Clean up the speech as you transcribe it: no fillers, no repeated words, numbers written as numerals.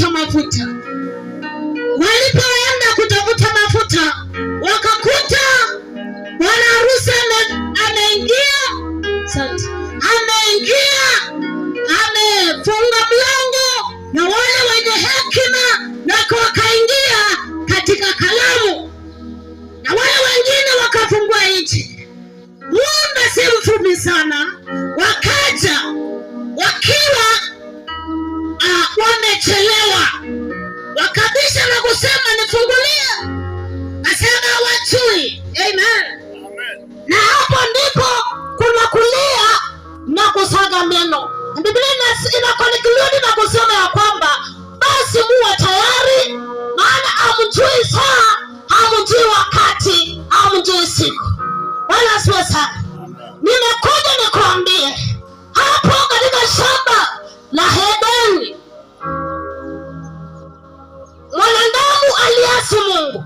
kutafuta mafuta. Walipoenda kutafuta mafuta, wakakuta bwana harusi ameingia, asante, ameingia, amefunga mlango, na wale wenye hekima na wakaingia katika karamu, na wale wengine wakafungua nje. Muda si mfupi sana, wakaja wakiwa wamechelewa, wakabisha na kusema, "Nifungulie." Nasema hawajui. Amen. Na hapo ndipo kuna kulia na kusaga meno. Biblia ina conclude na kusema ya kwamba basi muwe tayari, maana hamjui saa, hamjui wakati, hamjui siku. Bwana asifiwe sana. Nimekuja nikuambie hapo katika shamba la Edeni mwanadamu aliasi Mungu.